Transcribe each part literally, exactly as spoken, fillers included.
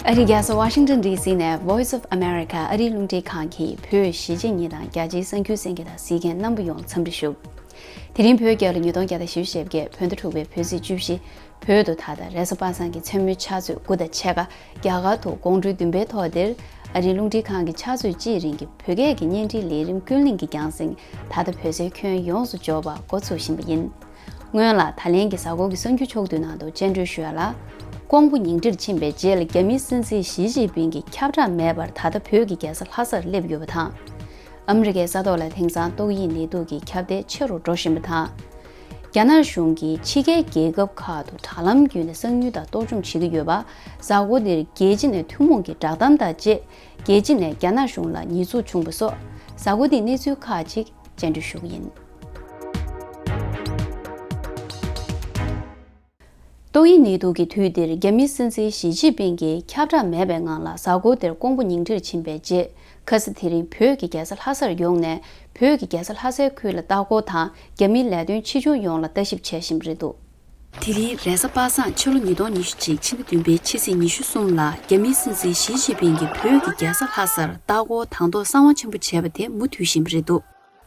ཨ་རིའི་རྒྱལ་ས་ཝ་ཤིང་ཊོན་ཌི་སི་ནས་Voice of America ཨ་རིའི་རླུང་འཕྲིན་ཁང་གི་བོད་གཞིས་བྱེས་གཉིས་དང་རྒྱ་ཆེའི་གསར་འགྱུར་གསན་མཁན་དང་གཟིགས་མཁན་རྣམ་པ་ཡོངས་འཚམས་འདྲི་ཞུ། དེ་རིང་བོད་རྒྱལ་ལོ་ཉིས་སྟོང་བརྒྱ་དང་བཞི་བཅུ་ཞེ་བརྒྱད་བོད་ཟླ་དྲུག་པའི་བོད་ཚེས་བཅུ་བཞི། བོད་དུ་ད་ལྟ་རེས་གཟའ་པ་སངས་ཀྱི་མཚན་མོའི་ཕྱག་ཚོད་དགུ་དང་ཕྱེད་ཀ། རྒྱ་གར་དུ་དགོང་དྲོའི་བདུན་པའི་ཐོག་འདིར། ཨ་རིའི་རླུང་འཕྲིན་ཁང་གི་ཕྱག་ཚོད་གཅིག་རིང་གི་བོད་སྐད་ཀྱི་བརྙན་འཕྲིན་ལས་རིམ་ཀུན་གླེང་གི་རྒྱང་སྲིང་། ད་ལྟ་བོད་ཟླའི་ཁྱོན་ཡོངས་སུ་འབྱོར་བ་འགོ་ཚུགས་བཞིན་པ་ཡིན། སྔོན་ལ་ད་ལན་གྱི་གཟའ་འཁོར་གྱི་གསར་འགྱུར་ཕྱོགས་བསྡུས་ནང་དུ་སྤྱན་འགྲོལ་ཞུ་ཡ་ལ། ཀོང་པོ་ཉིང་ཁྲིར་ཕྱིན་པའི་རྗེས་ལ་རྒྱ་མིའི་སྲིད་འཛིན་ཞི་ཅིན་ཕིང་གི་ཁྱབ་བསྒྲགས་མེད་པར་ད་ལྟ་བོད་ཀྱི་རྒྱལ་ས་ལྷ་སར་སླེབས་ཡོད་པ་དང་། ཨ་མི་རི་ཀའི་ས་ཐོག་ལ་དེང་སང་ཏོག་དབྱིབས་ནད་དུག་གི་ཁྱབ་གདལ་ཆེ་རུ་འགྲོ་བཞིན་པ་དང་། རྒྱ་ནག་གཞུང་གིས་ཕྱི་རྒྱལ་རྒྱལ་ཁབ་ཁག་ཏུ་དྲ་ལམ་བརྒྱུད་ནས་གསང་མྱུལ་དང་གཏོར་བཅོམ་བྱེད་ཀྱི་ཡོད་པ། གཟའ་འཁོར་འདིར་རྒྱལ་སྤྱི་ནས་ཐུན་མོང་གི་བསྒྲགས་གཏམ་དང་བཅས། རྒྱལ་སྤྱི་ནས་རྒྱ་ནག་གཞུང་ལ་ཉེས་འཛུགས་བྱུང་བ་སོགས། གཟའ་འཁོར་འདིའི་གནས་ཚུལ་ཁག་ཅིག་སྤྱན་འགྲོལ་ཞུ་གི་ཡིན། ཏོག་དབྱིབས་ནད་དུག་གི་དུས་འདིར་རྒྱ་མིའི་སྲིད་འཛིན་ཞི་ཅིན་ཕིང་གིས་ཁྱབ་བསྒྲགས་མེད་པའི་ངང་ལ་གཟའ་འཁོར་འདིར་ཀོང་པོ་ཉིང་ཁྲིར་ཕྱིན་པའི་རྗེས། ཁ་སང་དེ་རིང་བོད་ཀྱི་རྒྱལ་ས་ལྷ་སར་ཡོང་ནས། བོད་ཀྱི་རྒྱལ་ས་ལྷ་སའི་ཁུལ་ལ་ལྟ་སྐོར་དང་། རྒྱ་མིའི་ལས་དོན་ཆེ་ཆུང་ཡོངས་ལ་ལྟ་ཞིབ་བྱེད་བཞིན་པ་རེད་འདུག་དེ་རིང་རེས་གཟའ་པ་སངས་ཕྱི་ལོ་ཉིས་སྟོང་ཉི་ཤུ་གཅིག་ཕྱི་ཟླ་བདུན་པའི་ཕྱི་ཚེས་ཉི་ཤུ་གསུམ་ལ་རྒྱ་མིའི་སྲིད་འཛིན་ཞི་ཅིན་ཕིང་གིས་བོད་ཀྱི་རྒྱལ་ས་ལྷ་སར་ལྟ་སྐོར་དང་ཐོག་གསང་བ་ཆེན་པོ་བྱས་པ་དེ་མུ་མཐུད་བཞིན་པ་རེད་འདུག་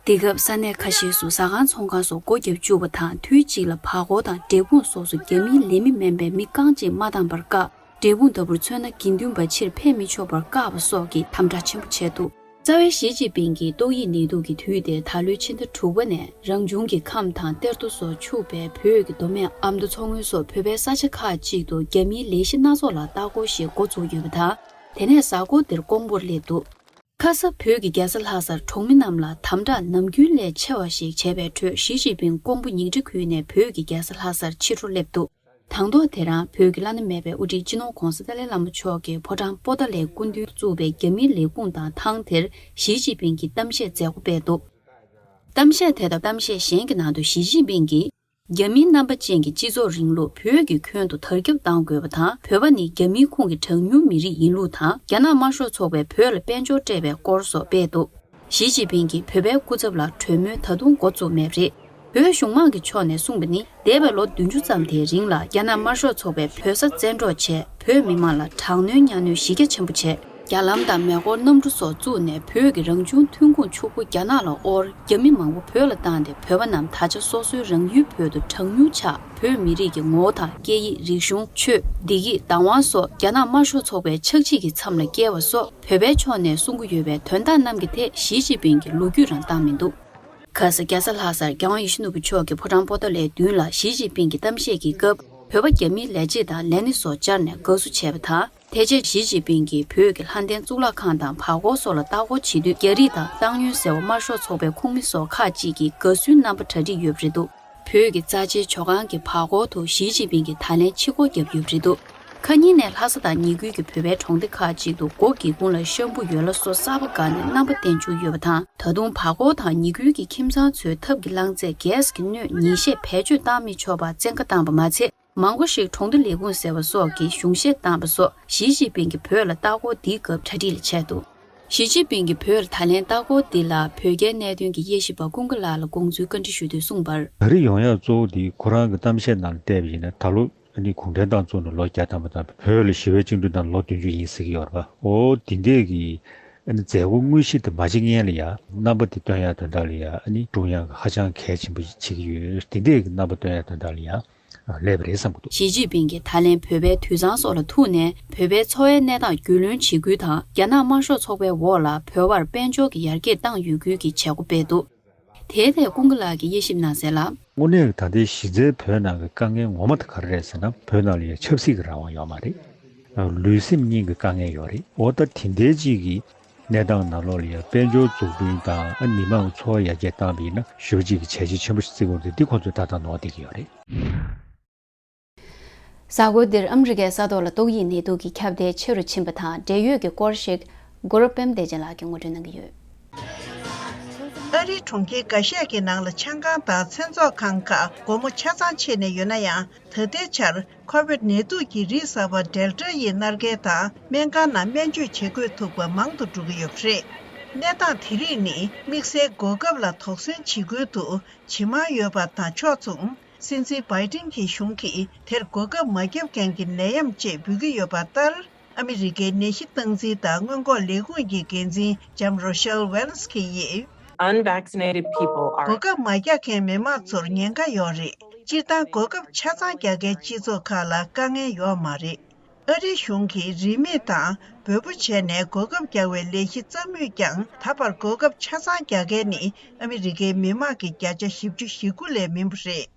དེ་སྐབས་ས་གནས་ཁ་ཤས་སུ་ཟ་ཁང་ཚོང་ཁང་སོགས་སྒོ་བརྒྱབ་བཅུག་པ་དང་། དུས་གཅིག་ལ་བར་སྐོར་དང་འབྲས་སྤུངས་སོགས་སུ་རྒྱ་མིའི་ལས་མི་མིན་པའི་མི་རྐང་གཅིག་མ་བཏང་བར་བཀག་འབྲས་སྤུངས་ལྟ་བུར་མཚོན་ན། དགེ་འདུན་པ་ཕྱིར་ཕེབས་མི་ཆོག་པར་བཀག་པ་སོགས་ཀྱི་དམ་དྲག་ཆེན་པོ་བྱས་འདུག་རྩ་བའི་ཞི་ཅིན་ཕིང་གིས་ཏོག་དབྱིབས་ནད་དུག་གི་དུས་དེར་ད་ལོའི་ཕྱི་ཟླ་དྲུག་པ་ནས་རང་བྱུང་གི་ཁམས་དང་གཏེར་རྡོ་སོགས་ཕྱུག་པའི་བོད་ཀྱི་མདོ་སྨད་ཨ་མདོ་མཚོ་སྔོན་སོགས་བོད་པའི་ས་ཆ་ཁག་ཅིག་ཏུ་རྒྱ་མིའི་ལས་གཞི་སྣ་ཚོགས་ལ་ལྟ་སྐོར་ཞིག་འགོ་བཙུགས་ཡོད་པ་དང་། དེ་ནས་གཟའ་འཁོར་འདིར་ཀོང་པོར་སླེབས་འདུག་ཁ་ས་བོད་ཀྱི་རྒྱལ་ས་ལྷ་སར་གྲོང་མི་རྣམས་ལ་དམ་དྲག་ནམ་རྒྱུན་ལས་ཆེ་བ་ཞིག་བྱས་པའི་ཁྲོད། ཞི་ཅིན་ཕིང་ཀོང་པོ་ཉིང་ཁྲི་ཁུལ་ནས་བོད་ཀྱི་རྒྱལ་ས་ལྷ་སར་ཕྱི་དྲོ་སླེབས་འདུག་དང་ཐོག་དེ་རང་བོད་ཀྱི་བླ་ན་མེད་པའི་དབུ་ཁྲིད་སྤྱི་ནོར་༧གོང་ས་ཏཱ་ལའི་བླ་མ་མཆོག་གིས་ཕོ་བྲང་པོ་ཏཱ་ལའི་སྐུ་མདུན་བཙུགས་པའི་རྒྱ་མིའི་ལས་ཁུངས་དང་ཐང་དེར་ཞི་ཅིན་ཕིང་གིས་གཏམ་བཤད་མཛད་སྒོ་སྤེལ་འདུག་གཏམ་བཤད་དེ་དང་གཏམ་བཤད་གཞན་གྱི་ནང་དུ་ཞི་ཅིན་ཕིང་གིས། རྒྱ་མིའི་རྣམ་པ་ཅན་གྱི་སྤྱི་ཚོགས་རིང་ལུགས་བོད་ཀྱི་ཁྱོན་དུ་དར་ཁྱབ་གཏང་དགོས་པ་དང་། བོད་པ་ནི་རྒྱ་མིའི་ཁོངས་ཀྱི་གྲངས་ཉུང་མི་རིགས་ཡིན་ལུགས་དང་། རྒྱ་ནག་དམར་ཤོག་ཚོགས་པས་བོད་ལ་དཔལ་འབྱོར་སྤྲད་པའི་སྐོར་སོགས་སྤེལ་འདུག་ཞི་ཅིན་ཕིང་གིས་བོད་པའི་སྐུ་ཚབ་ལ་གྲོས་མོལ་ད་དུང་འགོ་བཙུགས་མེད་པ་རེད། བོད་གཞུང་མང་གི་ཕྱོགས་ནས་གསུངས་པ་ནི། འདས་པའི་ལོ་བདུན་ཅུ་ཙམ་དེའི་རིང་ལ་རྒྱ་ནག་དམར་ཤོག་ཚོགས་པས་བོད་ས་བཙན་འཕྲོག་བྱས། བོད་མི་མང་ལ་དྲག་གནོན་གཉའ་གནོན་གཞི་རྒྱ་ཆེན་པོ་བྱས། རྒྱ་ལམ་དང་མེ་འཁོར་གནམ་གྲུ་སོགས་བཙུགས་ནས་བོད་ཀྱི་རང་བྱུང་ཐོན་ཁུངས་ཕྱུག་པོ་རྒྱ་ནག་ལ་དབོར། རྒྱ་མི་མང་པོ་བོད་ལ་བཏང་སྟེ། བོད་པ་རྣམས་ད་ཆ་སོ་སོའི་རང་ཡུལ་བོད་དུ་གྲངས་ཉུང་ཆགས། བོད་མི་རིགས་ཀྱི་ངོ་བོ་དང་། སྐད་ཡིག་རིག་གཞུང་། ཆོས། བདེ་སྐྱིད། བདག་དབང་སོགས་རྒྱ་ནག་དམར་ཤོག་ཚོགས་པའི་ཆག་འཇིག་གི་མཚམས་ལ་བསྐྱལ་བ་སོགས། བོད་པའི་ཕྱོགས་ནས་གསུང་གི་ཡོད་པའི་དོན་དག་རྣམས་ཀྱི་ཐད། ཞི་ཅིན་ཕིང་གིས་ལོ་རྒྱུས་རང་བཏང་མི་འདུག་ཁ་ས་རྒྱལ་ས་ལྷ་སར་རྒྱལ་དབང་ཡིད་བཞིན་ནོར་བུ་མཆོག་གི་ཕོ་བྲང་པོ་ཏཱ་ལའི་མདུན་ལ་ཞི་ཅིན་ཕིང་གི་གཏམ་བཤད་ཀྱི་སྐབས། བོད་པ་རྒྱ་མིའི་ལས་བྱེད་དང་ལས་སྣེ་སོགས་བཅར་ནས་དགའ་བསུ་བྱས་པ་དང་། དེ་རྗེས་ཞི་ཅིན་ཕིང་གིས་བོད་ཀྱི་ལྷ་ལྡན་གཙུག་ལག་ཁང་དང་བར་སྐོར་སོགས་ལ་ལྟ་སྐོར་བྱེད་དུས། རྒྱ་རིགས་དང་སྟག་སྨྱོན་ཟེར་བ་དམར་ཤོག་ཚོགས་པའི་ཁོངས་མི་སོགས་ཁག་ཅིག་གིས་དགའ་བསུའི་རྣམ་པ་གྲ་སྒྲིག་ཡོད་པ་རེད་འདུག་བོད་ཀྱི་རྩ་ཆེའི་ཇོ་ཁང་གི་བར་སྐོར་དུ་ཞི་ཅིན་ཕིང་གིས་ད་ལན་ཕྱི་སྐོར་བརྒྱབ་ཡོད་པ་རེད་འདུག་ཁ་ཉིན་ནས་ལྷ་ས་དང་ཉེ་ཁུལ་གྱི་བོད་པའི་གྲོང་སྡེ་ཁག་ཅིག་ཏུ་སྒོ་སྒེའུ་ཁུང་ལ་ཤམ་བུ་ཡོལ་བ་སོགས་གསར་པ་བཀལ་ནས་རྣམ་པ་བསྟན་བཅུག་ཡོད་པ་དང་། ད་དུང་བར་སྐོར་དང་ཉེ་ཁུལ་གྱི་ཁྱིམ་ཚང་ཚོའི་ཐབ་ཀྱི་རླངས་རྫས་གེ་སི་གི་སྣོད་ཉིན་ཤས་བེད་སྤྱོད་བཏང་མི་ཆོག་པར་བཙན་བཀའ་བཏང་པ་མ་ཚད། མང་པོ་ཞིག་གྲོང་སྡེ་ལས་ཁུངས་ཟེར་བ་སོགས་ཀྱིས་གཞུང་བཞེས་བཏང་བ་སོགས། ཞི་ཅིན་ཕིང་གིས་བོད་ལ་ལྟ་སྐོར་འདིའི་སྐབས་གྲ་སྒྲིག་ལ་བྱས་འདུག་ཞི་ཅིན་ཕིང་གིས་བོད་ལ་ད་ལན་ལྟ་སྐོར་འདི་ལ་བོད་རྒྱའི་གནད་དོན་གྱི་དབྱེ་ཞིབ་པ་ཀུན་དགའ་ལགས་ལ་དགོངས་ཚུལ་བཀའ་འདྲི་ཞུ་དུས་གསུངས་པར། ད་རེས་ཡོང་ཡག་གཙོ་བོ་དེ་ཁོ་རང་གི་གཏམ་བཤད་ནང་ལ་བལྟས་པ་ཡིན་ན། ད་ལོ་ཨ་ནི་གུང་ཁྲན་ཏང་བཙུགས་ནས་ལོ་བརྒྱ་ཐམ་པ་དང་། བོད་ལ་ཞི་བའི་བཅིངས་འགྲོལ་དང་ལོ་བདུན་ཅུ་ཡིན་ཟེར་གྱི་ཡོད་རེད་པ། འོ་དེ་འདྲས་ཀྱི་ཨ་ནི་མཛད་སྒོ་དངོས་གཞི་དེ་མ་བྱེད་སྔོན་ལ་ཡ་རྣམ་པ་དེ་སྟོན་ཡག་དོན་དག་ལ་ཡ་ཨ་ནི་ཀྲུང་དབྱང་གིས་ཧ་ཅང་གལ་ཆེན་པོ་བྱེད་ཀྱི་ཡོད། དེ་འདྲས་ཀྱི་རྣམ་པ་སྟོན་ཡག་དོན་དག་ལ་ཡ། ཨ། སླེབས་པ་རེད་བསམ་གྱི་འདུག་ཞི་ཅིན་ཕིང་གིས་ད་ལན་བོད་པའི་དུད་ཚང་སོགས་ལ་ཐུག་ནས། བོད་པའི་འཚོ་བའི་གནས་སྟངས་རྒྱུས་ལོན་བྱེད་ཁུལ་དང་། རྒྱ་ནག་དམར་ཤོག་ཚོགས་པའི་འོག་ལ་བོད་པར་དཔལ་འབྱོར་གྱི་ཡར་རྒྱས་བཏང་ཡོད་ཁུལ་གྱི་བྱེད་སྒོ་སྤེལ་འདུག་དེའི་ཐད་ཀུན་དགའ་ལགས་ཀྱིས་དབྱེ་ཞིབ་གནང་གསལ་ལ། དངོས་གནས་ད་ལྟའི་གཞི་རྩའི་བོད་ནང་གི་དཀའ་ངལ་ངོ་མ་དེ་ག་རེ་རེད་ཟེར་ན། བོད་ནང་ལ་ཡང་ཆབ་སྲིད་ཀྱི་རང་དབང་ཡོད་མ་རེད། ལུས་སེམས་གཉིས་ཀྱི་དཀའ་ངལ་ཡོད་རེད། འོ་ད་དེ་འདྲའི་གཅིག་གི་གནས་སྟངས་ནང་ལོགས་ལ་ཡང་དཔལ་འབྱོར་འཛུགས་སྐྲུན་དང་། ཨ། མི་མང་གི་འཚོ་བ་ཡར་རྒྱས་བཏང་བ་ཡིན་ན། ཞེ་པོ་ཅིག་གི་བྱས་རྗེས་ཆེན་པོ་ཞིག་བརྩི་དགོས་རེད། འདི་ཁོང་ཚོས་ཏག་ཏག་ནོར་བསྡད་ཀྱི་ཡོད་རེད། གཟའ་འཁོར་འདིར་ཨ་མི་རི་ཀའི་ས་ཐོག་ལ་ཏོག་དབྱིབས་ནད་དུག་གི་ཁྱབ་གདལ་ཆེ་རུ་ཕྱིན་པ་དང་འབྲེལ་ཡོད་ཀྱི་སྐོར་ཞིག་གུ་རུ་པདྨ་བདེ་ཆེན་ལགས་ཀྱིས་ངོ་སྤྲོད་གནང་གི་ཡོད། ཨ་རིའི་གྲོང་ཁྱེར་འགའ་ཤས་ཀྱི་ནང་ལ་ཆང་ཁང་དང་མཚན་ཚོགས་ཁང་ཁག་སྒོ་མོ་ཆ་ཚང་ཕྱེ་ནས་ཡོད་ན་ཡང་། ད་ལྟའི་ཆར་ཁོ་བིད་ནད་དུག་གི་རིགས་གསར་པ་ཌེལ་ཊ་ཡི་མནར་གལ་དང་། སྨན་ཁང་ནང་སྨན་བཅོས་བྱེད་དགོས་ཐུག་པ་མང་དུ་འགྲོ་གི་ཡོད་པ་རེད། གནས་སྟངས་དེ་རིགས་ནི་དམིགས་བསལ་གོ་སྐབས་ལ་དོགས་ཟོན་བྱེད་ཁུལ་དུ་ཇེ་མང་ཡོད་པ་དང་། ཕྱོགས་མཚུངས། སྲིད་འཛིན་བྷའི་ཏིན་གྱི་གཞུང་གིས་དེར་གོ་སྐབས་མ་བརྒྱབ་མཁན་གྱི་ནད་ཡམས་ཅེས་འབོད་ཀྱི་ཡོད་པ་ལྟར། ཨ་མི་རི་ཀའི་ནད་གཞི་སྟངས་འཛིན་དང་སྔོན་འགོག་ལས་ཁུངས་ཀྱི་འགན་འཛིན་ལྕམ་Rochelle Walensky་ཡིས། Unvaccinated people are གོ་སྐབས་མ་རྒྱག་མཁན་མི་མང་ཚོར་ཉེན་ཁ་ཡོད་རེད། སྤྱིར་བཏང་གོ་སྐབས་ཆ་ཚང་རྒྱག་མཁན་སྤྱི་ཚོགས་ཁག་ལ་དཀའ་ངལ་ཡོད་མ་རེད། ཨ་རིའི་གཞུང་གིས་རིན་མེད་དང་འབོལ་པོ་བྱས་ནས་གོ་སྐབས་རྒྱག་པའི་ལས་གཞི་རྩ་མེད་ཀྱང་། ད་བར་གོ་སྐབས་ཆ་ཚང་རྒྱག་མཁན་ནི་ཨ་མི་རི་ཀའི་མི་མང་གི་བརྒྱ་ཆ་བཞི་བཅུ་ཞེ་དགུ་ལས་མིན་པ་རེད།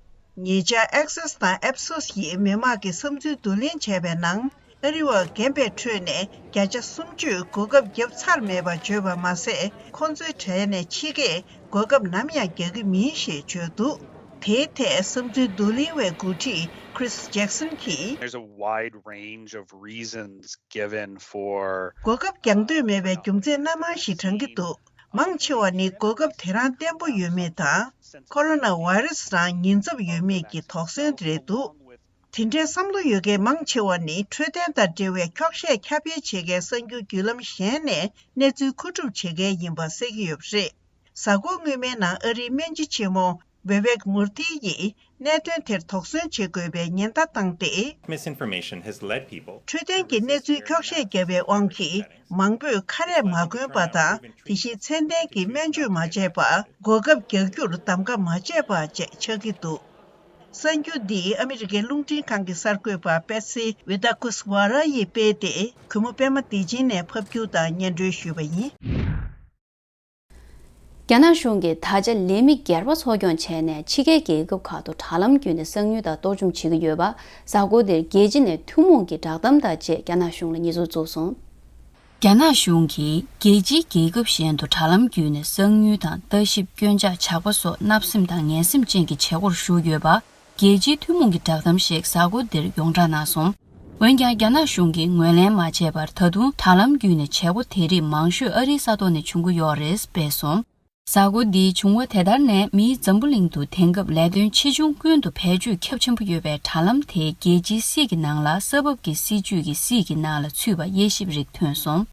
ཉེ་ཆར་Axios་དང་Ipsos་ཡིས་མི་མང་གི་བསམ་ཚུལ་བསྡུ་ལེན་བྱས་པའི་ནང་། ཨ་རི་བ་རྒན་པའི་ཁྲོད་ནས་བརྒྱ་ཆ་སུམ་ཅུས་གོ་སྐབས་བརྒྱབ་ཚར་མེད་པ་བརྗོད་པ་མ་ཟད། ཁོང་ཚོའི་གྲས་ནས་ཕྱི་རྒྱལ་གོ་སྐབས་ནམ་ཡང་རྒྱག་གི་མིན་ཞེས་བརྗོད་འདུག་དེའི་ཐད་བསམ་ཚུལ་བསྡུ་ལེན་པའི་འགོ་ཁྲིད་Chris Jackson་གྱིས། There's a wide range of reasons given for གོ་སྐབས་རྒྱག་འདོད་མེད་པའི་རྒྱུ་མཚན་སྣ་མང་ཞིག་བགྲང་གི་འདུག་མང་ཆེ་བ་ནི་གོ་སྐབས་དེ་རང་བརྟན་པོ་ཡོད་མེད་དང་། ཁོ་རོ་ན་བྷའི་རུ་སི་རང་ཉེན་ཚབས་ཡོད་མེད་ཀྱི་དོགས་ཟོན་རེད་འདུག་དེ་འདྲའི་བསམ་བློ་ཡོད་མཁན་མང་ཆེ་བ་ནི་འཕྲོད་བསྟེན་དང་འབྲེལ་བའི་འཁྱོག་བཤད་ཁྱབ་སྤེལ་བྱེད་མཁན་གསར་འགྱུར་བརྒྱུད་ལམ་གཞན་ནས་གནས་ཚུལ་མཁོ་སྒྲུབ་བྱེད་མཁན་ཡིན་པ་གསལ་གྱི་ཡོད་པ་རེད། གཟའ་འཁོར་སྔོན་མའི་ནང་ཨ་རིའི་སྨན་སྦྱིན་ཆེན་མོ་Vivek Murthy་ཡིས་གནད་དོན་དེར་དོགས་ཟོན་བྱེད་དགོས་པའི་ཉེན་བརྡ་བཏང་སྟེ། Misinformation has led people འཕྲོད་བསྟེན་གྱི་གནས་ཚུལ་འཁྱོག་བཤད་བརྒྱབ་པའི་དབང་གིས་མང་པོས་ཁ་རས་མ་གོན་པ་དང་། དེ་བཞིན་ཚད་ལྡན་གྱི་སྨན་བཅོས་མ་བྱས་པར་གོ་སྐབས་རྒྱག་རྒྱུར་གདམ་ག་མ་བྱས་པ་བཅས་ཆགས་ཀྱི་འདུག་གསར་འགྱུར་འདི་ཨ་མི་རི་ཀའི་རླུང་འཕྲིན་ཁང་གི་གསར་འགོད་པ་Patsy Widakuswara་ཡིས་སྤེལ་ཏེ། གུས་མོ་པད་མ་བདེ་ཆེན་ནས་ཕབ་སྒྱུར་དང་སྙན་སྒྲོན་ཞུས་པ་ཡིན། རྒྱ་ནག་གཞུང་གིས་ད་ཆ་ལས་མི་སྒེར་པ་འཚོ་སྐྱོང་བྱས་ནས་ཕྱི་རྒྱལ་རྒྱལ་ཁབ་ཁག་ཏུ་དྲ་ལམ་བརྒྱུད་ནས་གསང་ཉུལ་དང་གཏོར་བཅོམ་བྱེད་ཀྱི་ཡོད་པ། གཟའ་འཁོར་འདིར་རྒྱལ་སྤྱི་ནས་ཐུན་མོང་གི་བསྒྲགས་གཏམ་དང་བཅས་རྒྱ་ནག་གཞུང་ལ་ཉེས་འཛུགས་བཙུགས་སོང་། རྒྱ་ནག་གཞུང་གིས་རྒྱལ་སྤྱིའི་རྒྱལ་ཁབ་གཞན་དུ་དྲ་ལམ་བརྒྱུད་ནས་གསང་ཉུལ་དང་ལྟ་ཞིབ་སྐྱོན་ཆ་ཇག་པ་སོགས་བརྣབ་སེམས་དང་ངན་སེམས་ཅན་གྱི་བྱེད་སྒོར་ཞུགས་ཡོད་པ། རྒྱལ་སྤྱིའི་ཐུན་མོང་གི་བསྒྲགས་གཏམ་ཞིག་གཟའ་འཁོར་འདིར་ཡོངས་བསྒྲགས་གནང་སོང་། འོན་ཀྱང་རྒྱ་ནག་གཞུང་གིས་ངོས་ལེན་མ་བྱས་པར། ད་དུང་དྲ་ལམ་བརྒྱུད་ནས་བྱེད་སྒོ་དེ་རིགས་མང་ཤོས་ཨ་རིའི་ས་ཐོག་ནས་བྱུང་གི་ཡོད་རེད་སྤེལ་སོང་། གཟའ་འཁོར་འདིའི་བྱུང་བ་དེ་ལྟར་ནས་མིའི་འཛམ་བུ་གླིང་དུ་དེང་སྐབས་ལས་དོན་ཆེ་ཆུང་ཀུན་ཏུ་བེད་སྤྱོད་ཁྱབ་ཆེན་པོ་ཡོད་པའི་དྲ་ལམ་དེ་རྒྱལ་སྤྱིའི་སྲིད་ཀྱི་ནང་ལ་ས་བབ་ཀྱི་སྲིད་ཇུས་ཀྱི་སྲིད་ཀྱི་ནང་ལ་ཚུད་པ་དབྱེ་ཞིབ་རིགས་ཐོན་སོང་།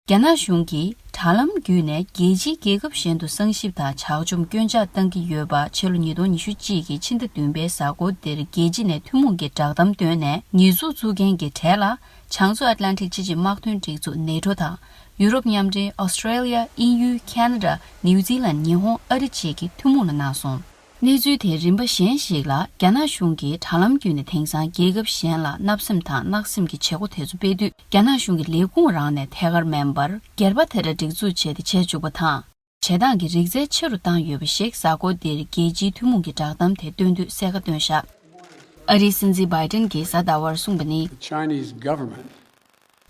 རྒྱ་ནག་གཞུང་གིས་དྲ་ལམ་བརྒྱུད་ནས་རྒྱལ་སྤྱིའི་རྒྱལ་ཁབ་གཞན་དུ་གསང་ཞིབ་དང་ཇག་བཅོམ་སྐྱོན་ཆག་བཏང་གི་ཡོད་པ། ཕྱི་ལོ་ཉིས་སྟོང་ཉི་ཤུ་གཅིག་གི་ཕྱི་ཟླ་བདུན་པའི་གཟའ་འཁོར་འདིར་རྒྱལ་སྤྱི་ནས་ཐུན་མོང་གི་བསྒྲགས་གཏམ་བཏོན་ནས་ཉེས་འཛུགས་བཙུགས་མཁན་གྱི་གྲས་ལ། བྱང་མཚོ་ཨེཊ་ལན་ཊིག་སྤྱི་ཆིངས་དམག་དོན་སྒྲིག་འཛུགས་ནེ་ཊོ་དང་། ཡུ་རོབ་མཉམ་འབྲེལ། ཨོ་སི་ཀྲེ་ལི་ཡ། དབྱིན་ཡུལ། ཁེ་ན་ཌ། ནིའུ་ཛི་ལན། ཉི་ཧོང་། ཨ་རི་བཅས་ཀྱིས་ཐུན་མོང་ལ་གནང་སོང་། གནས་ཚུལ་དེའི་རིམ་པ་གཞན་ཞིག་ལ། རྒྱ་ནག་གཞུང་གིས་དྲ་ལམ་བརྒྱུད་ནས་དེང་སང་རྒྱལ་ཁབ་གཞན་ལ་བརྣབ་སེམས་དང་བརྣག་སེམས་ཀྱི་བྱེད་སྒོ་དེ་ཚོ་སྤེལ་དུས། རྒྱ་ནག་གཞུང་གི་ལས་ཁུངས་རང་ནས་ཐད་ཀར་མིན་པར། སྒེར་པ་དེ་འདྲ་སྒྲིག་འཛུགས་བྱས་ཏེ་བྱེད་བཅུག་པ་དང་། བྱེད་སྟངས་ཀྱི་རིག་རྩལ་ཆེ་རུ་བཏང་ཡོད་པ་ཞིག་གཟའ་འཁོར་འདིར་རྒྱལ་སྤྱིའི་ཐུན་མོང་གི་བསྒྲགས་གཏམ་དེ་བཏོན་དུས་གསལ་ཁ་བཏོན་བཞག་ཨ་རིའི་སྲིད་འཛིན་བྷའི་ཏིན་གྱིས་གཟའ་ཟླ་བར་གསུངས་པ་ནི། The Chinese government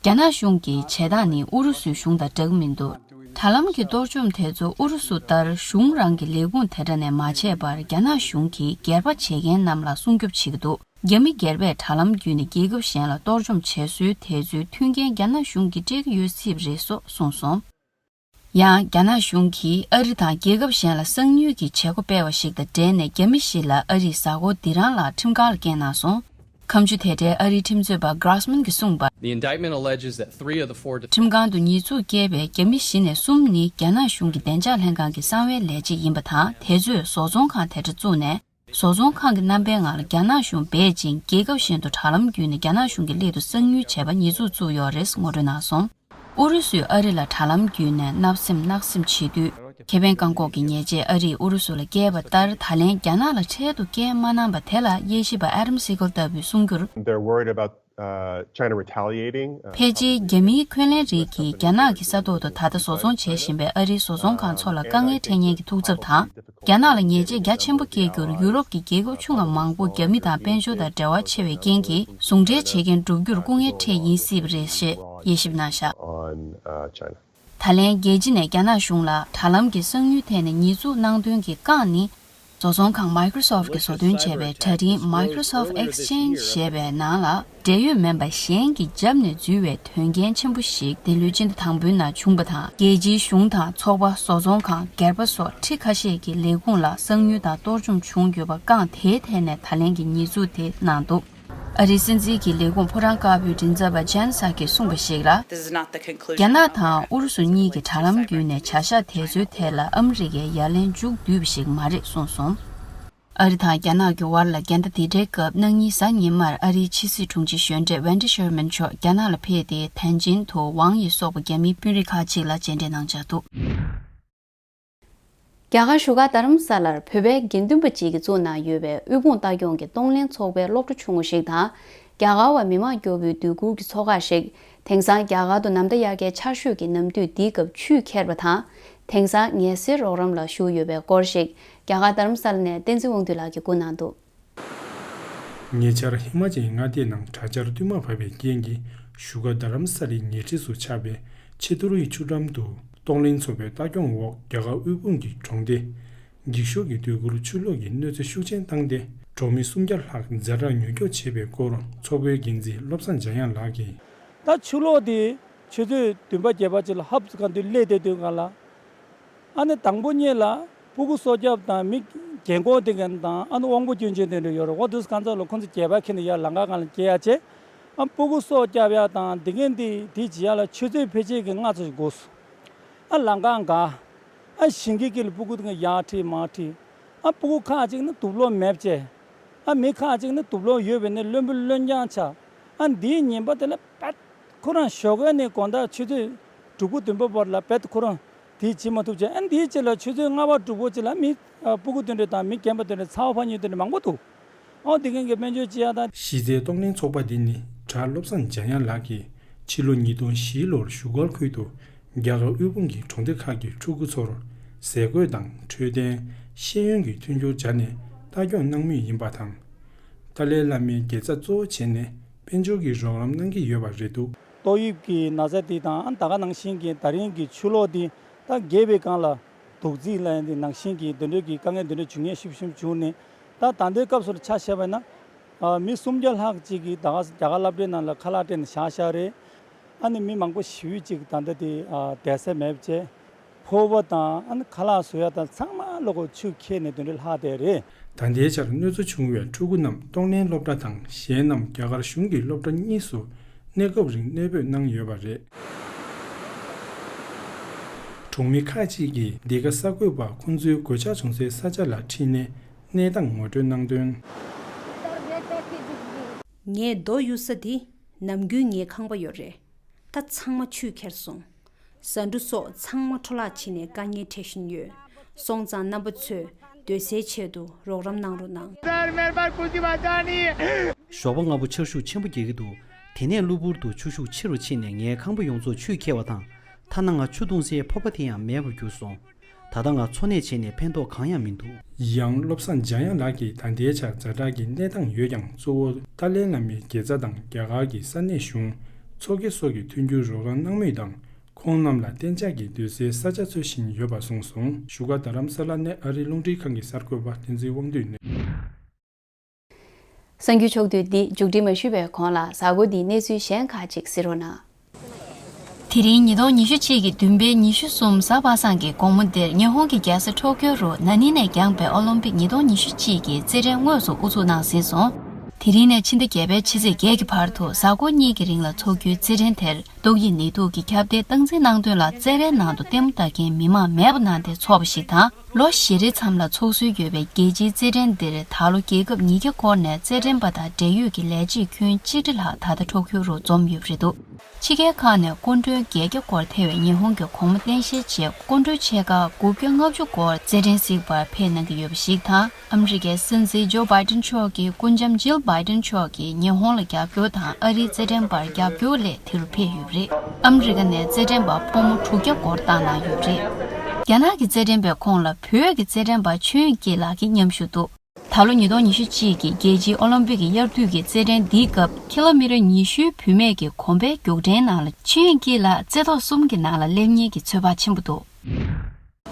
རྒྱ་ནག་གཞུང་གི་བྱེད་སྟངས་ནི་ཨུ་རུ་སུའི་གཞུང་དང་འདྲ་གི་མི་འདུག་དྲ་ལམ་གྱི་གཏོར་བཅོམ་དེ་ཚོ་ཨུ་རུ་སུ་ལྟར་གཞུང་རང་གི་ལས་ཁུངས་དེ་འདྲ་ནས་མ་བྱས་པར། རྒྱ་ནག་གཞུང་གིས་སྒེར་པ་བྱེད་མཁན་རྣམས་ལ་སྲུང་སྐྱོབ་བྱེད་ཀྱི་འདུག་རྒྱ་མི་སྒེར་པས་དྲ་ལམ་བརྒྱུད་ནས་རྒྱལ་ཁབ་གཞན་ལ་གཏོར་བཅོམ་བྱེད་སྲོལ་དེ་ཚོའི་མཐུན་རྐྱེན་རྒྱ་ནག་གཞུང་གིས་སྤྲད་ཀྱི་ཡོད་སྲིད་པ་རེད་སོགས་གསུངས་སོང་། ཡང་། རྒྱ་ནག་གཞུང་གིས་ཨ་རི་དང་རྒྱལ་ཁབ་གཞན་ལ་གསང་ཉུལ་གྱི་བྱེད་སྒོ་སྤེལ་བ་ཞིག་དང་འབྲེལ་ནས། རྒྱ་མི་ཞིག་ལ་ཨ་རིས་གཟའ་འཁོར་འདི་རང་ལ་ཁྲིམས་ཁང་ལ་བསྐྱལ་གནང་སོང་། ཁ་མཆུ་དེ་འདྲའི་ཨ་རིའི་ཁྲིམས་རྩོད་པ་Grossman་གྱིས་གསུངས་པར། The indictment alleges that three of the four ཁྲིམས་ཁང་དུ་ཉེས་འཛུགས་བཀལ་བའི་རྒྱ་མི་བཞི་ནས་གསུམ་ནི་རྒྱ་ནག་གཞུང་གི་བདེ་འཇགས་ལྷན་ཁང་གི་གསང་བའི་ལས་བྱེད་ཡིན་པ་དང་། དེ་ཚོས་བཟོ་ཚོང་ཁང་དེ་འདྲ་བཙུགས་ནས། བཟོ་ཚོང་ཁང་གི་རྣམ་པའི་ངང་ལ་རྒྱ་ནག་གཞུང་སྦས་ཅིང་། རྒྱལ་ཁབ་གཞན་དུ་དྲ་ལམ་བརྒྱུད་ནས་རྒྱ་ནག་གཞུང་གི་སླད་དུ་གསང་ཉུལ་བྱས་པ་ཉེས་འཛུགས་བཙུགས་ཡོད་རེད། ངོ་སྤྲོད་གནང་སོང་། ཨུ་རུ་སུས་ཨ་རི་ལ་དྲ་ལམ་བརྒྱུད་ནས་བརྣབ་སེམས་བརྣག་སེམས་བྱེད་དུས། ཁེ་ཕན་བཀག་འགོག་གི་ཉེས་ཆད་ཨ་རིས་ཨུ་རུ་སུ་ལ་བཀལ་བ་ལྟར། ད་ལན་རྒྱ་ནག་ལ་འཕྲལ་དུ་བཀལ་མ་གནང་པ་དེ་ལ། དབྱེ་ཞིབ་པ་Adam Siegel་ལྟ་བུས་གསུང་རྒྱུར། They're worried about, uh, China retaliating, uh, ཕལ་ཆེར་རྒྱ་མིའི་འཁོན་ལན་རིགས་ཀྱིས་རྒྱ་ནག་གི་ས་ཐོག་ཏུ་ད་ལྟ་བཟོ་ཚོང་བྱེད་བཞིན་པའི་ཨ་རིའི་བཟོ་ཚོང་ཁང་ཚོ་ལ་དཀའ་ངལ་འཕྲད་ཉེན་གྱི་ཐུགས་འཚབ་དང་། རྒྱ་ནག་ལ་ཉེས་ཆད་རྒྱ་ཆེན་པོ་བཀལ་རྒྱུར་ཡུ་རོབ་ཀྱི་རྒྱལ་ཁབ་ཆུང་བ་མང་པོ་རྒྱ་མི་དང་དཔལ་འབྱོར་དང་འབྲེལ་བ་ཆེ་བའི་རྐྱེན་གྱིས། ཟུང་འབྲེལ་བྱེད་མཁན་བསྒྲུབ་རྒྱུར་སྐུ་ངལ་འཕྲད་ཡིན་སྲིད་པ་རེད་ཞེས་དབྱེ་ཞིབ་གནང་བཞག on, uh, China. ད་ལན་རྒྱལ་སྤྱི་ནས་རྒྱ་ནག་གཞུང་ལ་དྲ་ལམ་གྱི་གསང་ཉུལ་ཐད་ནས་ཉེས་འཛུགས་གནང་དོན་གྱི་རྐང་ནི། བཟོ་ཚོང་ཁང་Microsoft་གིས་བཟོ་སྐྲུན་བྱས་པའི་དྲ་རིང་Microsoft Exchange་ཞེས་པའི་ནང་ལ། འབྲེལ་ཡོད་མིན་པ་གཞན་གྱིས་རྒྱབ་ནས་འཛུལ་བའི་དོན་རྐྱེན་ཆེན་པོ་ཞིག་འདི་ལོའི་སྤྱི་ཟླ་དང་པོའི་ནང་བྱུང་བ་དང་། རྒྱལ་སྤྱིའི་གཞུང་དང་ཚོགས་པ། བཟོ་ཚོང་ཁང་། སྒེར་པ་སོགས་ཁྲི་ཁ་ཤས་ཀྱི་ལས་ཁུངས་ལ་གསང་ཉུལ་དང་གཏོར་བཅོམ་བྱུང་ཡོད་པ། རྐང་དེའི་ཐད་ནས་ད་ལན་གྱི་ཉེས་འཛུགས་དེ་གནང་འདུག་ཨ་རིའི་སྲིད་འཛིན་གྱི་ལས་ཁུངས་ཕོ་བྲང་དཀར་པོའི་མགྲིན་ཚབ་པ་Jen Psaki་གསུངས་པ་ཞིག་ལ། This is not the conclusion. རྒྱ་ནག་དང་ཨུ་རུ་སུ་གཉིས་ཀྱི་དྲ་ལམ་བརྒྱུད་ནས་བྱ་གཞག་དེ་ཚོའི་ཐད་ལ་ཨ་མི་རི་ཀས་ཡ་ལན་མཇུག་བསྡུས་པ་ཞིག་མ་རེད་གསུངས་སོང་། ཨ་རི་དང་རྒྱ་ནག་གི་བར་ལ་འགལ་ཟླ་དེ་འདྲའི་སྐབས། གནངས་ཉིན་གཟའ་ཉི་མར་ཨ་རིའི་ཕྱི་སྲིད་དྲུང་ཆེ་གཞོན་འདྲེ་ཝན་ཌི་ཤེར་མན་མཆོག་རྒྱ་ནག་ལ་ཕེབས་ཏེ། ཐན་ཅིན་དུ་ཝང་ཡི་སོགས་པ་རྒྱ་མིའི་དཔོན་རིགས་ཁག་ཅིག་ལ་མཇལ་འཕྲད་གནང་འཆར་འདུག། རྒྱ་གར་བཞུགས་སྒར་རྡ་རམ་ས་ལར་བོད་པའི་དགེ་འདུན་པ་གཅིག་གིས་བཙུགས་གནང་ཡོད་པའི་དབུལ་ཕོངས་ལྟ་སྐྱོང་གི་གཏོང་ལེན་ཚོགས་པའི་སློབ་གྲྭ་ཆུང་ངུ་ཞིག་དང་། རྒྱ་གར་བ་མི་མང་སྐྱོ་བོའི་སྡོད་གུར་གྱི་ཚོགས་ཁག་ཞིག། དེང་སང་རྒྱ་གར་དུ་ནམ་ཟླ་དབྱར་ཁའི་ཆར་ཞོད་ཀྱི་ནམ་དུས་འདིའི་སྐབས་ཆུས་ཁྱེར་བ་དང་། དེང་སང་ངལ་སེལ་རོགས་རམ་ལ་ཞུགས་ཡོད་པའི་སྐོར་ཞིག། རྒྱ་གར་རྡ་རམ་ས་ལ་ནས་བསྟན་འཛིན་དབང་འདུས་ལགས་ཀྱིས་བསྐུར་གནང་འདུག། ཉེ་ཆར་ཧི་མ་ཅལ་མངའ་སྡེའི་ནང་དྲག་ཆར་སྟབས་མ་བབས་པའི་རྐྱེན་གྱིས། བཞུགས་སྒར་རྡ་རམ་ས་ལའི་ཉེ་འཁྲིས་སུ་ཆགས་པའི་ཆི་ཏུ་རུའི་ཆུ་འགྲམ་དུ་གཏོང་ལེན་ཚོགས་པའི་ལྟ་སྐྱོང་འོག་རྒྱ་གར་དབུལ་ཕོངས་ཀྱི་གྲོང་སྡེ་འགྱིག་ཤོག་གི་སྡོད་གུར་ཆུ་ལོག་གིས་གནོད་འཚེ་ཤུགས་ཆེན་བཏང་སྟེ། གྲོང་མི་སུམ་བརྒྱ་ལྷག་ཛ་དྲག་མྱུར་སྐྱོབ་བྱས་པའི་སྐོར། ཚོགས་པའི་འགན་འཛིན་བློ་བཟང་འཇམ་དབྱངས་ལགས་ཀྱིས། ད་ཆུ་ལོག་དེ་ཆུ་ཚོད་བདུན་པ་བརྒྱད་པ་ཅིག་ལ་ཧབ་ཙམ་ག་དུས་སླེབས་བསྡད་དུས་སྒང་ལ། ཨ་ནི་དང་པོ་ཉིད་ལ་སྤུ་གུ་སྲོག་སྐྱོབ་དང་མི་རྒན་འཁོགས་དེ་འགན་དང་། ཨ་ནི་དབང་པོ་སྐྱོན་ཅན་དེ་འདྲ་ཡོད་རེད། འོ་དུས་གང་ཚ་ལོ་ཁོང་ཚོ་བརྒྱད་པ་ཁྱེར་ནས་ཡར་ལམ་ཁ་སྒང་ལ་སྐྱེལ་ཡ་བྱས། ཨ་སྤུ་གུ་སྲོག་སྐྱོབ་ཡ་དང་དེ་འགན་དེ་དེ་བྱེད་ཡ་ལ་ཆུ་ཚོད་ཕལ་ཆེར་གྱི་ལྔ་ཙམ་ཞིག་འགོར་སོང་། ཨ་ལམ་ཁ་འགག། ཨ་ཞིང་གི་དཀྱིལ་ལ་སྤུ་གུ་དེ་འགན་ཡར་ཁྲིད་མར་ཁྲིད། ཨ་སྤུ་གུ་ཁག་ཅིག་ནི་དུག་སློག་མེད་བྱས། ཨ་མི་ཁག་ཅིག་ནི་དུག་སློག་ཡོད་པས་ནི་རློན་པ་རློན་རྐྱང་ཆགས། ཨ་འདིའི་ཉིན་པ་དེ་ལ་བད། ཁོ་རང་ཞོགས་ཀས་ནས་དགོང་དག་ཆུ་ཚོད་དྲུག་པ་བདུན་པ་བར་ལ་བད་ཁོ་རང་དེ་བྱེད་མ་ཐུབ་བྱས། ཨ་འདིའི་རྗེས་ལ་ཆུ་ཚོད་ལྔ་པ་དྲུག་པ་ཅིག་ལ་མི་ཨ་སྤུ་གུ་དེ་འདྲ་དང་མི་རྒན་པ་དེ་འདྲ་ཚ་བ་འཕར་མཁན་དེ་འདྲ་མང་པོ་འདུག། ཨོ་དེ་གན་གྱི་སྨན་བཅོས་བྱེད་ཡ་དང་། གཞི་རྩའི་གཏོང་ལེན་ཚོགས་པ་འདི་ནི་གྲྭ་བློ་བཟང་འཇམ་དབྱངས་ལགས་ཀྱིས་ཕྱི་ལོ་ཉིས་སྟོང་བཞི་ལོར་བཞུགས་སྒར་ཁུལ་དུ་རྒྱ་གར་དབུལ་ཕོངས་ཀྱི་གྲོང་སྡེ་ཁག་གི་ཕྲུ་གུ་ཚོར་ཟས་གོས་དང་འཕྲོད་བསྟེན། ཤེས་ཡོན་གྱི་མཐུན་འགྱུར་སྦྱར་ནས་ལྟ་སྐྱོང་གནང་མུས་ཡིན་པ་དང་། ཏཱ་ལའི་བླ་མའི་དགེ་རྩ་གཙོ་བོ་བྱས་ནས་དཔལ་འབྱོར་གྱི་རོགས་རམ་གནང་གི་ཡོད་པ་རེད་འདུག། ཏོག་དབྱིབས་ཀྱི་ན་ཚ་དེ་དང་། ཨ་ད་ག་ནང་བཞིན་གྱི་ད་རིང་གི་ཆུ་ལོག་དེ་ད་རྒས་པའི་སྒང་ལ་དུག་རྫས་ལ་ཡང་དེ་ནང་བཞིན་གྱི་དེ་འདྲའི་གི་དཀའ་ངལ་དེ་འདྲ་འབྱུང་ངེས་ཤུགས་ཆེན་བྱུང་ནས། ད་ད་ལྟའི་སྐབས་སུ་ཆ་བཞག་པ་ན། ཨ་མི་སུམ་བརྒྱ་ལྷག་ཅིག་གིས་ད་ག་རྒྱ་གར་སློབ་གྲྭའི་ནང་ལ་ཁ་ལག་སྤྲད་ནས་བཞག་བཞག་རེད། ཨ་ནི་མི་མང་པོ་ཞེ་པོ་ཅིག་ད་ལྟ་དེ་ཨ་བསྡད་ས་མེད་པ་བྱས། ཕོར་པ་དང་། ཨ་ནི་ཁ་ལག་བཟོ་ཡ་དང་ཚང་མ་ལོག་གོ་ཆུ་ཁྱེར་ནས་དེ་འདྲ་ལྷག་བསྡད་རེད། ད་ལྟའི་ཆར་གནོད་འཚེ་བྱུང་བའི་ཕྲུ་གུ་རྣམས་གཏོང་ལེན་སློབ་གྲྭ་དང་གཞན་རྣམས་རྒྱ་གར་གཞུང་གི་སློབ་གྲྭ་གཉིས་སུ་གནས་སྐབས་རིང་གནས་སྤོས་གནང་ཡོད་པ་རེད། གྲོང་མི་ཁག་ཅིག་གིས་འདི་ག་གསར་འགོད་པ་ཁོང་ཚོའི་གོད་ཆག་བྱུང་སའི་ས་ཆ་ལ་ཁྲིད་ནས་གནས་སྟངས་ངོ་སྤྲོད་གནང་དོན། ངའི་རྡོ་གཡུག་ས་འདི་ནམ་རྒྱུན་ངའི་ཁང་པ་ཡོད་རེད། ད་ཚང་མ་ཆུས་ཁྱེར་སོང་། ཟ་འབྲུ་སོགས་ཚང་མ་འཕྲོ་བརླག་ཕྱིན་ནས་དཀའ་ངལ་འཕྲད་བཞིན་ཡོད། སོང་ཙང་རྣམ་པ་ཚོས་སྡོད་སའི་ཆེད་དུ་རོགས་རམ་གནང་རོགས་གནང་། ཞོགས་པ་སྔ་པོ་ཆར་ཤུགས་ཆེན་པོ་རྒྱག་གི་འདུག། དེ་ནས་གློ་བུར་དུ་ཆུ་ཤུགས་ཆེ་རུ་ཕྱིན་ནས་ངའི་ཁང་པ་ཡོངས་རྫོགས་ཆུས་ཁྱེར་བ་དང་། ཐ་ན་ང་ཆུ་འཐུང་སའི་ཕོར་པ་དེ་ཡང་མེད་པར་གྱུར་སོང་། ད་ལྟ་ང་འཚོ་གནས་བྱས་ནས་ཕན་ཐོགས་གང་ཡང་མི་འདུག། ཡང་བློ་བཟང་འཇམ་དབྱངས་ལགས་ཀྱིས་ད་ལྟའི་ཆར་ཛ་དྲག་གི་གནས་སྟངས་ཡོད་ཀྱང་། གཙོ་བོ་ཏཱ་ལའི་བླ་མའི་དགེ་རྩ་དང་རྒྱ་གར་གྱི་ས་གནས་གཞུང་། མཚོ་སྐྱེས་སོགས་ཀྱིས་མཐུན་འགྱུར་རོགས་རམ་གནང་མུས་དང་། ཁོང་རྣམས་ལ་གཏན་འཇགས་ཀྱི་སྡོད་སའི་ས་ཆ་འཚོལ་བཞིན་ཡོད་པ་གསུངས་སོང་། བཞུགས་སྒར་རྡ་རམ་ས་ལ་ནས་ཨ་རིའི་རླུང་འཕྲིན་ཁང་གི་གསར་འགོད་པ་བསྟན་འཛིན་དབང་འདུས་ནས། གསར་འགྱུར་ཕྱོགས་བསྡུས་འདི་མཇུག་སྒྲིལ་མ་ཞུས་པའི་གོང་ལ་གཟའ་འཁོར་འདིའི་གནས་ཚུལ་གཞན་ཁག་ཅིག་གཟིགས་རོགས་གནང་། དེ་རིང་ཉིས་སྟོང་ཉི་ཤུ་གཅིག་གི་བདུན་པའི་ཉི་ཤུ་གསུམ་གཟའ་པ་སངས་ཀྱི་དགོང་མོ་འདིར་ཉི་ཧོང་གི་རྒྱལ་ས་ཊོ་ཀྱོ་རུ་ན་ནིང་ནས་འགྱངས་པའི་ཨོ་ལིམ་པིག་ཉིས་སྟོང་ཉི་ཤུ་གཅིག་གི་རྩེད་འགྲན་དངོས་སུ་དབུ་འཛུགས་གནང་ཟིན་སོང་། དེ་རིང་ནས་ཕྱི་ཟླ་བརྒྱད་པའི་ཕྱི་ཚེས་བརྒྱད་ཀྱི་བར་དུ་གཟའ་འཁོར་གཉིས་ཀྱི་རིང་ལ་འཚོགས་རྒྱུའི་རྩེད་འགྲན་དེར། ཏོག་དབྱིབས་ནད་དུག་གི་ཁྱབ་གདལ་སྟངས་འཛིན་གནང་དོན་ལ་རྩེད་འགྲན་ནང་དུ་ལྟད་མོ་ལྟ་མཁན་མི་མང་མེད་པ་གནང་སྟེ་འཚོགས་པ་ཞིག་དང་། ལོ་བཞི་རེའི་མཚམས་ལ་འཚོགས་སྲོལ་ཡོད་པའི་རྒྱལ་སྤྱིའི་རྩེད་འགྲན་འདིར་ད་ལོ་རྒྱལ་ཁབ་ཉིས་བརྒྱ་སྐོར་ནས་རྩེད་འགྲན་པ་དང་འབྲེལ་ཡོད་ཀྱི་ལས་བྱེད་ཁྱོན་ཆིག་ཁྲི་ལྷག་ད་ལྟ་ཊོ་ཀྱོ་རུ་འཛོམས་ཡོད་པ་རེད་འདུག། ཕྱི་རྒྱལ་ཁག་ནས་སྐུ་མགྲོན་བརྒྱད་བརྒྱ་སྐོར་ཐེ་བའི་ཉི་ཧོང་གི་གོང་མ་རྟེན་གཞིའི་རྗེས་སྐུ་མགྲོན་ཆེ་ཁག་དགུ་བརྒྱ་ལྔ་བཅུ་སྐོར་རྩེད་འགྲན་གཟིགས་པར་ཕེབས་གནང་གི་ཡོད་པ་ཞིག་དང་། ཨ་མི་རི་ཀའི་སྲིད་འཛིན་ཇོ་བྷའི་ཏིན་མཆོག་གིས་སྐུ་ལྕམ་ཇིལ་བྷའི་ཏིན་མཆོག་གིས་ཉི་ཧོང་ལ་རྒྱབ་སྐྱོར་དང་ཨ་རིའི་རྩེད་འགྲན་པར་རྒྱབ་སྐྱོར་སླད་དེ་རུ་ཕེབས་ཡོད་པ་རེད། ཨ་མི་རི་ཀ་ནས་རྩེད་འགྲན་པ་ཕོ་མོ་དྲུག་བརྒྱ་སྐོར་བཏང་གནང་ཡོད་པ་རེད། རྒྱ་ནག་གི་རྩེད་འགྲན་པའི་ཁོངས་ལ་བོད་ཀྱི་རྩེད་འགྲན་པ་ཆོས་དབྱིངས་སྐྱིད་ལགས་ཀྱིས་མཉམ་ཞུགས་འདུག། ད་ལོ་ཉིས་སྟོང་ཉི་ཤུ་གཅིག་གི་རྒྱལ་སྤྱིའི་ཨོ་ལིམ་པིག་གི་དབྱར་དུས་ཀྱི་རྩེད་འགྲན་འདིའི་སྐབས་ཀི་ལོ་མི་ཊར་ཉི་ཤུའི་བུད་མེད་ཀྱི་གོམ་པའི་རྒྱུག་འགྲན་ནང་ལ་ཆོས་དབྱིངས་སྐྱིད་ལགས་རྩེ་ཐོག་གསུམ་གྱི་ནང་ལ་སླེབས་མཁན་གྱི་ཚོད་དཔག་ཆེན་པོ་འདུག།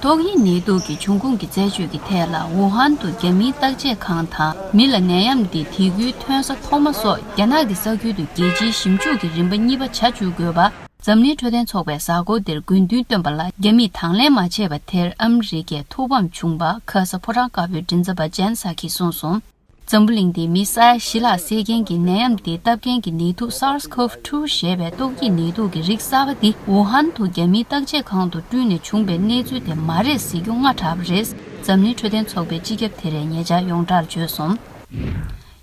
ཏོག་དབྱིབས་ནད་དུག་གི་འབྱུང་ཁུངས་ཀྱི་རྩད་གཅོད་ཀྱི་ཐད་ལ་ཝུ་ཧན་དུ་རྒྱ་མིའི་བརྟག་དཔྱད་ཁང་དང་མི་ལ་ནད་ཡམས་འདི་དེ་ཁུལ་ཐོན་ས་ཐོག་མ་སོགས་རྒྱ་ནག་གི་ས་ཁུལ་དུ་རྒྱལ་སྤྱིའི་ཞིབ་འཇུག་གི་རིམ་པ་གཉིས་པ་བྱ་བཅུག་དགོས་པ། འཛམ་གླིང་འཕྲོད་བསྟེན་ཚོགས་པས་གཟའ་འཁོར་འདིར་དགོས་འདུན་བཏོན་པ་ལ་རྒྱ་མིས་དང་ལེན་མ་བྱས་པ་དེར་ཨ་མི་རི་ཀས་ཐུགས་ཕམ་བྱུང་བ་ཁ་ས་ཕོ་བྲང་དཀར་པོའི་མགྲིན་ཚབ་པ་ཇན་སཱ་ཁིས་གསུངས་སོང་། འཛམ་བུ་གླིང་འདིའི་མི་ས་ཡ་བཞི་ལྷག་བསད་མཁན་གྱི་ནད་ཡམས་དེ་བཏབ་མཁན་གྱི་ནད་དུག་SARS-CoV two ཞེས་པའི་ཏོག་དབྱིབས་ནད་དུག་གི་རིགས་གསར་པ་འདི་ཝུ་ཧན་དུ་རྒྱ་མིའི་བརྟག་དཔྱད་ཁང་དུ་བསྐྲུན་ནས་བྱུང་བའི་གནས་ཚུལ་དེ་མ་རེད་ཟེར་རྒྱུ་སྔ་དྲགས་པ་རེད། འཛམ་གླིང་འཕྲོད་བསྟེན་ཚོགས་པའི་སྤྱི་ཁྱབ་དེ་རས་ཉེ་ཆར་ཡོངས་གྲགས་བརྗོད་སོང་།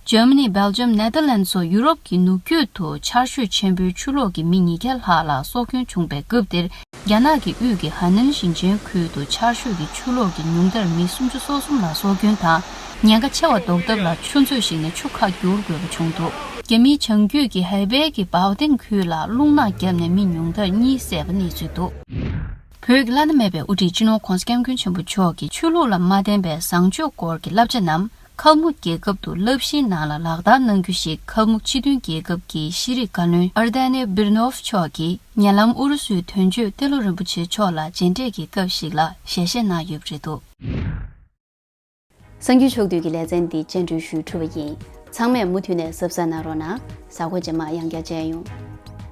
འཇར་མ་ནི། སྦེལ་ཇམ། ནེ་དར་ལན་སོགས་ཡུ་རོབ་ཀྱི་ནུབ་རྒྱུད་དུ་ཆར་ཞོད་ཆེན་པོའི་ཆུ་ལོག་གིས་མི་ཉིས་བརྒྱ་ལྷག་ལ་སྲོག་སྐྱོན་བྱུང་པའི་སྐབས་དེར། རྒྱ་ནག་གི་དབུས་ཀྱི་ཧ་ནན་ཞིང་ཆེན་ཁུལ་དུ་ཆར་ཞོད་ཀྱི་ཆུ་ལོག་གིས་ཉུང་མཐར་མི་སུམ་ཅུ་སོ་གསུམ་ལ་སྲོག་སྐྱོན་དང་། ཉེན་ཁ་ཆེ་བ་ཟློག་ཐབས་ལ་ཆུ་མཛོད་ཞིག་ནས་ཆུ་ཁ་བསྒྱུར་དགོས་པ་བྱུང་འདུག་རྒྱ་མིའི་བྱང་རྒྱུད་ཀྱི་ཧའེ་པེ་གི་བའོ་ཏེང་ཁུལ་ལ་རླུང་ནག་བརྒྱབ་ནས་མི་ཉུང་མཐར་གཉིས་བསད་པ་གནས་ཚུལ་འདུག་བོད་ཀྱི་བླ་ན་མེད་པའི་དབུ་ཁྲིད་སྤྱི་ནོར་༧གོང་ས་༧སྐྱབས་མགོན་ཆེན་པོ་མཆོག་གིས་ཆོས་ལུགས་ལ་མ་བརྟེན་པའི་བཟང་སྤྱོད་སྐོར་གྱི་བསླབ་བྱ་རྣམས་ཁལ་མུག་རྒྱལ་ཁབ་ཏུ་བསླབ་གཞིའི་ནང་ལ་ལག་བསྟར་གནང་རྒྱུ་ཞིག་ཁལ་མུག་སྤྱི་མཐུན་རྒྱལ་ཁབ་ཀྱི་ཤེས་རིག་བཀའ་བློན་ཨར་དེ་ནེ་སྦིར་ནོབ་མཆོག་གིས་ཉེ་ལམ་ཨུ་རུ་སུའི་དོན་གཅོད་ཏེ་ལོ་རིན་པོ་ཆེ་མཆོག་ལ་མཇལ་འཕྲད་ཀྱི་སྐབས་ཤིག་ལ་ཞལ་བཞེས་གནང་ཡོད་པ་རེད་འདུག་གསར་འགྱུར་ཕྱོགས་བསྡུས་ཀྱི་ལེ་ཚན་འདི་སྤྱན་འབུལ་ཞུས་གྲུབ་པ་ཡིན། ཚང་མས་མུ་མཐུད་ནས་གཟབ་གཟབ་གནང་རོགས་གནང་། གཟའ་འཁོར་རྗེས་མ་ཡང་བསྐྱར་མཇལ་ཡོང་།